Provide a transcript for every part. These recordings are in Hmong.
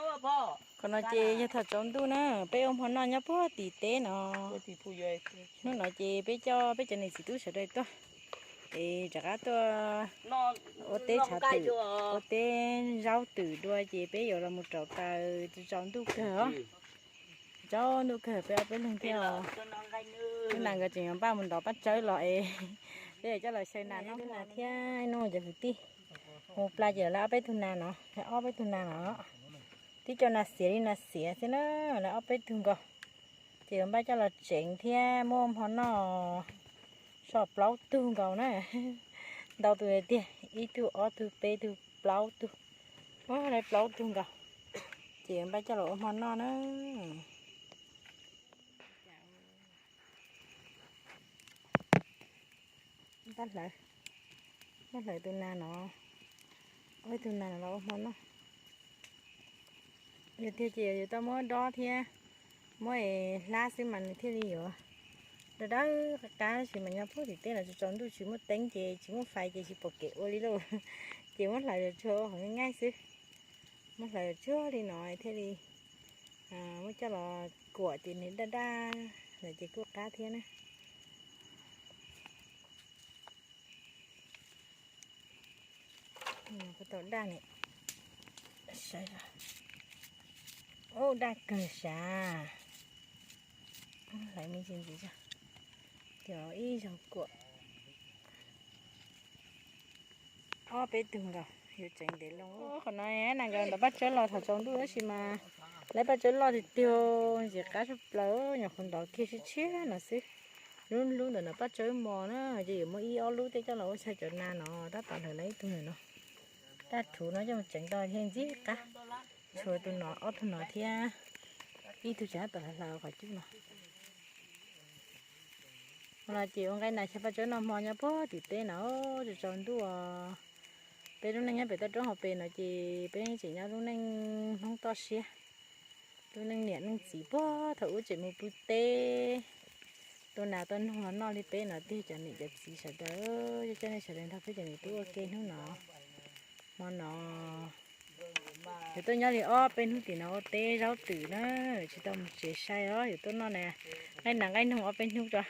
Qhov no ces yog thaum tsaus ntuj na, peb ua hmo noj nyob puag tim teb no. Hnub no ces peb coj peb cov niam txiv tub sawv daws tuaj, es rov qab tuaj ua teb tshav twm, ua teb zaub twm dua ces peb yuav los mus rauv taws tsaus ntuj kawg os. Tsaus ntuj kawg peb ob peb leeg thiab os. Hnub no nkawd tseem yuav npaj mus ntov paj tsawb los es peb yuav coj los xyaw nas noj thiab no cov kwv tij. Mus plas ces lawv ob peb tug nas no, lawv ob peb tug nas no. Tib co nas xiav li nas xiav xwb na, lawv ob peb tug nkaus. Ces yuav npaj coj los tsev thiab muab hmo noj, so plaub tug nkaus na. Ntau tus tiag, ib tug ob tug peb tug plaub tug, lawv plaub tug nkaus. Ces yuav npaj coj los ua hmo noj na. Npaj hlawv, npaj hlawv tus nas no, ua tus nas no los ua hmo noj. Yog tiag ces yuav tau muab dob thiab muab es hlab xwb mas nws thiaj li yuav dawb dawb qab qab, tab sis mas nyob puag tim teb los tsaus ntuj tsis muaj teeb ces tsis muaj fais ces tsis pom kev ua li lauj. Ces muab hlawv tsuag ua qhov nqaij nqaij xwb, muab hlawv tsuag li no thiaj li muab coj los kuam ces nws daj daj lawm ces kuj qab thiab na. Kuj tau daj ni. Ub, daj kawg sav. Hlawv me ntsis ntxiv, cov ib zaug kuam. Ob peb tug nkaus yuav tseev ntev loo. Qhov no na nkawd ntov paj tsawb los thaum tsaus ntuj tab sis mas lawv paj tsawb loj tiag tiag, ntxim qab tshaj plaws, nyuam qhuav ntov kiag tshiab tshiab no xwb. Lub lub ntawm no paj tsawb mos na, ces yuav muaj ib ob lub tej coj los ua xyaw cov nas no, tab tom hlawv lawv ib tug ntawm no. Daj rhuv no coj mus tseev tau thiaj ntxim qab. Tshuav tus no ob tug no thiab ib tug tseem tab tom hlawv hlawv qhov cub no. Hmo no ces ua nqaij nas xyaw paj tsawb noj hmo nyob puag tim teb no, tsaus tsaus ntuj os. Peb lub neej nyob pem toj roob hauv pes no ces peb tseem nyob lub neej hnub toj siab, lub neej niam neej txiv puag thaum ub tseem mus pw teb tua nas tua noog los noj li peb no tiag. Cov niam cov txiv sawv daws, coj nej sawv daws nrog peb cov niam tub ua ke hnub no, hmo no. Yuav tuaj nyob li ob peb hnub tim no ua teb zaub twm na, tsis tau mus tsev sai os, yuav tuaj noj na, nqaij nas nqaij noog ob peb hnub tso.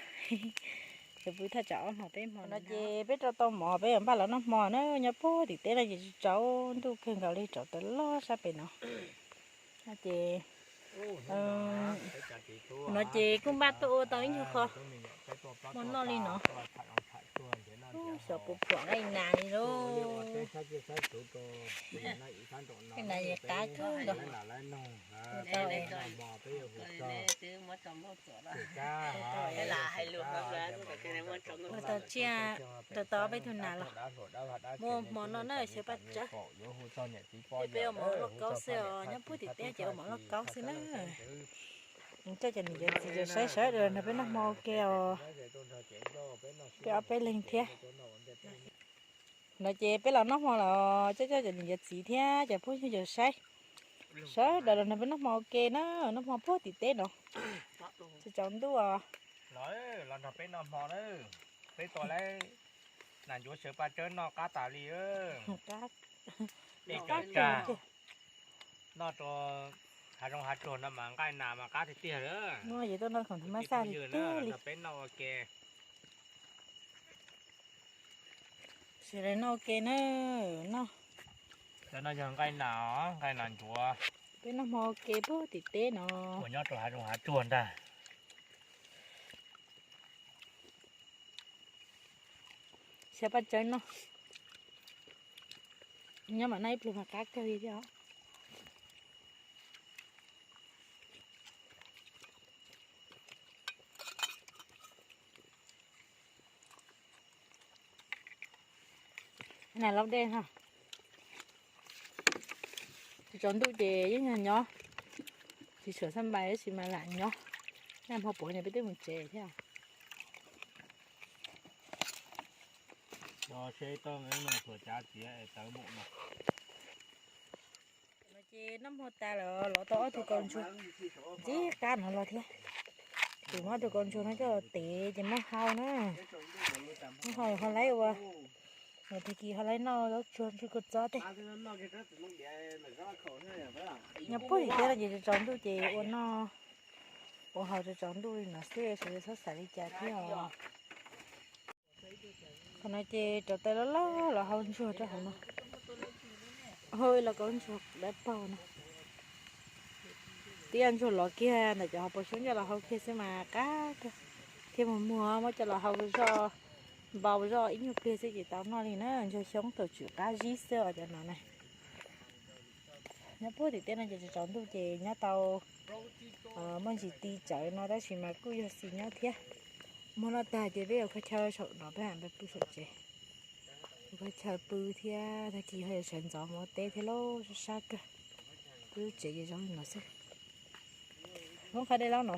Yuav pw thaj tsam ob hmo peb hmo no ces peb rau tau mov peb yuav npaj los noj hmo na, nyob puag tim teb no ces tsaus ntuj kawg nkaus li, rauv taws loj sab pem no. Ces no ces kuj npaj tuaj ua tau ib nyuag qho hmo noj li no. Xyov puas pom nqaij nas li lauj. Nqaij nas yeej qab kawg nkaus. Ua tau tsiaj rau tau peb tug nas los. Muaj hmo noj na, xyaw paj tsawb. Peb ua mov loj kaub xwb os, nyob puag tim teb ces ua mov loj kaub xwb na. Coj cov niam cov txiv cov saib sawv daws nrog peb noj hmo ua ke os. Peb ob peb leeg thiab. No ces peb los noj hmo los coj coj cov niam cov txiv thiab cov phooj ywg cov saib sawv daws los nrog peb noj hmo ua ke na, noj hmo puag tim teb no. Tsaus tsaus ntuj os. Los nrog peb noj hmo na. Peb tua lawv nas ncuav xyaw paj tsawb noj qab tas li. Ej, cov tsag noj rau hav zoov hav tsuag no mas nqaij nas mas qab tiag tiag lawm. Yus tuaj noj khoom thab mab xaj li tiag li. Peb noj ua ke. Sawv daws noj ua ke na, noj. Cov no yog nqaij nas os, nqaij nas ncuav. Peb noj hmo ua ke puag tim teb no. Uas nyob rau hav zoov hav tsuag ntag. Xyaw paj tsawb noj. Nyob mam noj ib pluag mas qab kawg li thiab os. Nas laub dej no. Tsaus ntuj ces yeej nyob nyob, tsis tshua xab npais tab sis mas lam nyob. Nag hmo puav no peb twb mus tsev thiab. Seb toj no txhuam cav txiav es tawv mus no. No ces noj hmo tas lawm los tau ob tug kaus ntsuag ntxim qab no los thiab. Tus muab ob tug kaus ntsuag no coj los tev ces muab hau na. Muab hau ho laib ua Tag kis ho lawv noj zaub tsuag ntsuag kua txob tej. Nyob puag tim teb no ces tsaus ntuj ces ua noj ua haus tsaus ntuj li no xwb, sawv daws txhob xav li cas thiab os. Qhov no ces rauv taws loj loj los hau ntsuag rau hauv no. Hau los kaub ntsuag dawb paug no. Twb yog ntsuag lov kiag ntawm cov hauv paus xyoob coj los hau kiag xwb mas qab kawg. Thiab muag muag muab coj los hau zoj, npau zoj ib nyuag pliag xwb ces tau noj li na. Ntsuag xyoob thaum tswm qab zib xwb os cov no na. Nyob puag tim teb no ces tsaus ntuj ces nyob tau muaj ntsis ti tsawv no tab sis mas kuj yog xis nyob thiab. Muag noj tag ces peb yuav khaws chaw saum no peb mam pw saum tsev. Khaws chaw pw thiab tag kis ho yuav sawv ntxov mus ua teb thiab lauj, sab sab kawg. Peb lub tsev ces zoo li no xwb. Hoob qhov dej laub no,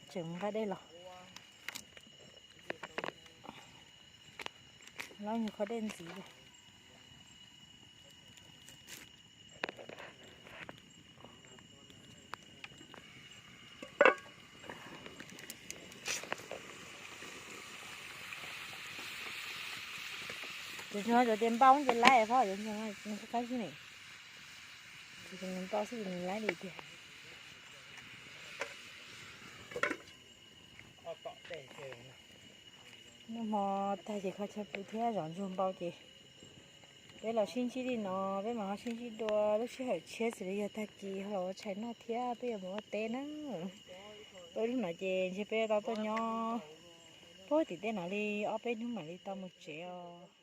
tseem nqa dej los. Laub nyuag qhov dej ntxiv. Ces tsuas cov tias npau ces laib phob, qab zib ne, ces nws npau xwb ces nws laib li tiag. Noj hmo tag ces kho chaw pw thiab zov ntsuag npau ces peb los sib ntsib li no, peb mam ho sib ntsib dua lub sij hawm tshiab xws li yog tag kis ho los ua tshais noj thiab peb yuav mus ua teb na. Peb lub no ces ntshe peb tau tuaj nyob puag tim teb no li ob peb hnub mam li tau mus tsev os.